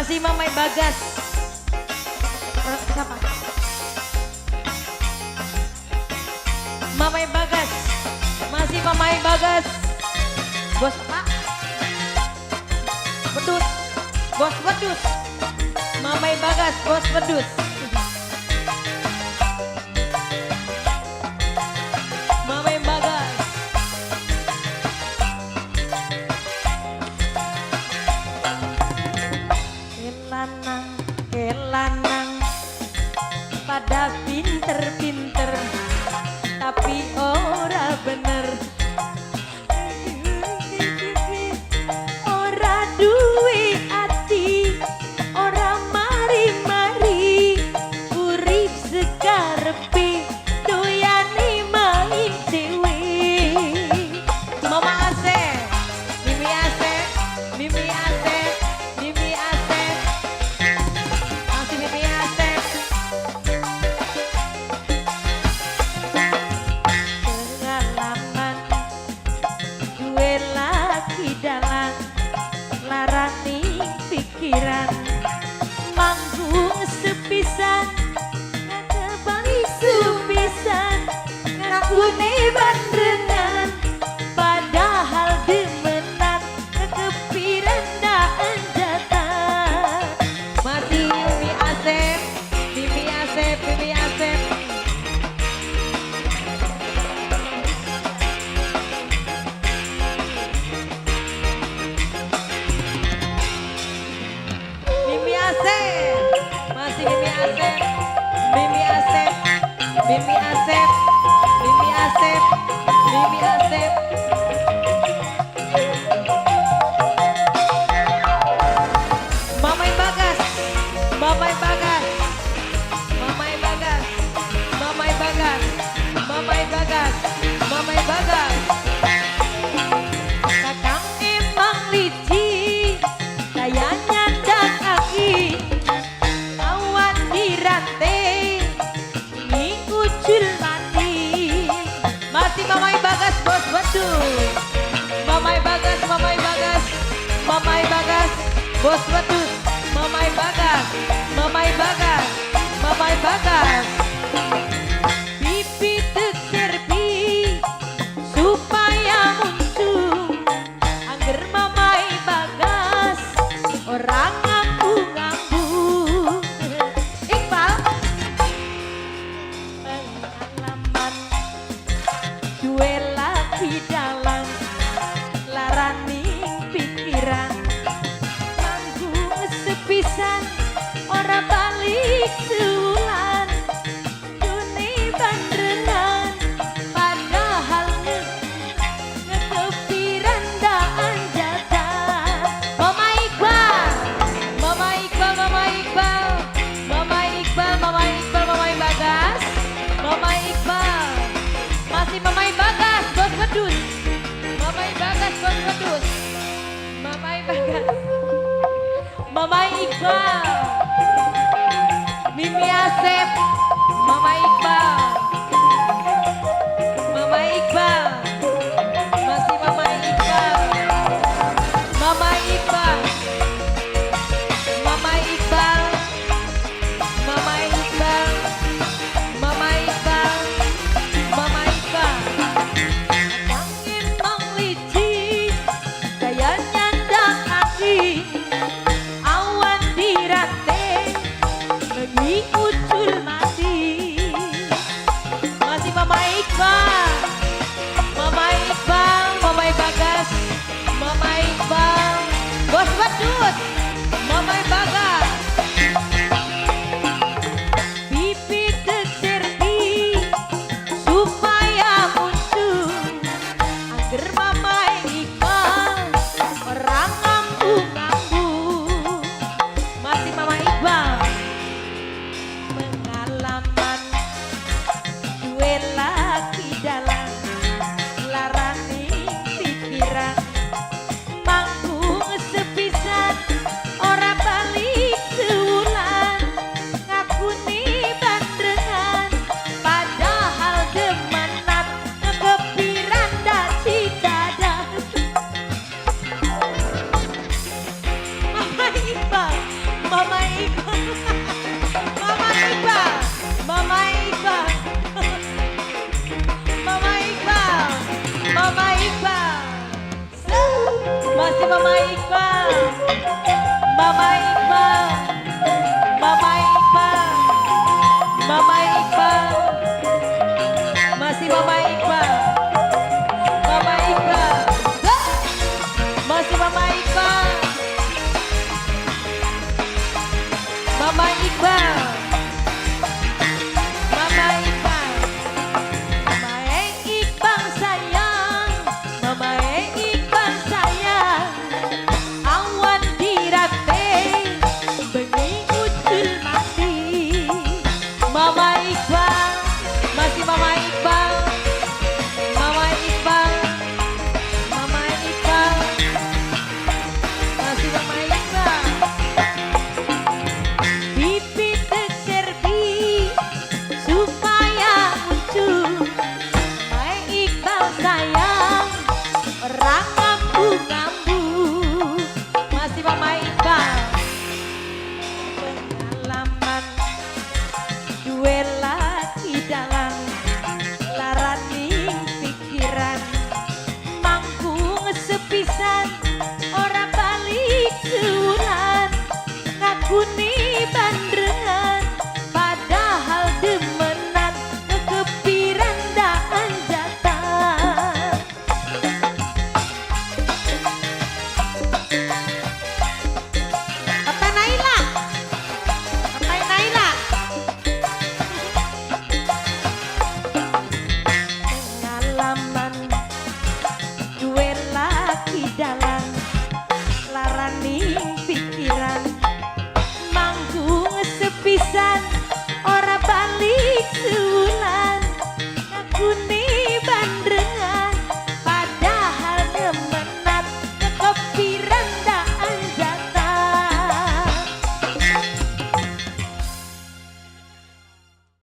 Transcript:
Masih Mamai Bagas. Siapa? Mamai Bagas. Masih Mamai Bagas. Bos apa? Pedus. Bos pedus. Mamai Bagas, bos pedus. Mamai Bagas. Kelanang, kelanang, pada pinter-pinter, tapi ora bener. Ora duwe ati, ora mari-mari, urip sekarepe, doyane main dhewe. Mama Asep, Mimi Asep, Mimi Asep, Mimi Asep, masih Mimi Asep. Pengalaman duwe laki dalang, larani pikiran, manggung sepisan, ngakebali sepisan, ngakune bandrengan, padahal demenan, kekepirendahan jatah. Masih Mimi Asep, Mimi Asep, Mimi Asep. Mimi Asep, masih Mimi Asep, Mimi Asep, Mimi Asep, Mimi Asep, Mimi Asep. Mamai Bagas, Mamai Bagas, Mamai Bagas, Mamai Bagas, Mamai Bagas, Mamai Bagas. Kakang emang licik, kaya nyandak kaki, awan dirantai, ini ucul mati. Masih Mamai Bagas bos wedus. Mamai Bagas, Mamai Bagas, Mamai Bagas, bos wedus. Mamai Bagas, Mamai Bagas, Mamai Bagas. Pipi serpi supaya muncul, angger Mamai Bagas orang ngambu-ngambu. Iqbal, pengalaman duwe laki dalang, larani pikiran, manggung sepisan, ora balik sebulan, dune bandrengan, padahal ngekepirandaan jatah. Mama Iqbal, Mama Iqbal, Mama Iqbal, Mama Iqbal, Mama Iqbal, Mama Bagas, Mama Iqbal, masih Mama Bagas, bos wedus. Mama Bagas, bos wedus. Mama Bagas, Mama Iqbal, Mimi Asep, Mama Iqbal, Mama Iqbal, masih Mama Iqbal, Mama Iqbal, Mama Iqbal, Mama Iqbal, Mama Iqbal, Mama Iqbal. Kakang emang licik, kaya nyandak kaki, awan dirantai, bengi ucul mati. Masih Mama Iqbal, Mama Iqbal, Mama Bagas, Mama Iqbal, bos wedus, Mama Bagas. Pipi serpi supaya muncul, angger Mama Iqbal orang ngambu-ngambu. Masih Mama Iqbal. Pengalaman duwe laki dalang, larani pikiran, manggung sepisan, Mama Iqbal. Mama Iqbal. Mama Iqbal. Mama Iqbal. Mama Iqbal. Masih Mama Iqbal. Mama Iqbal.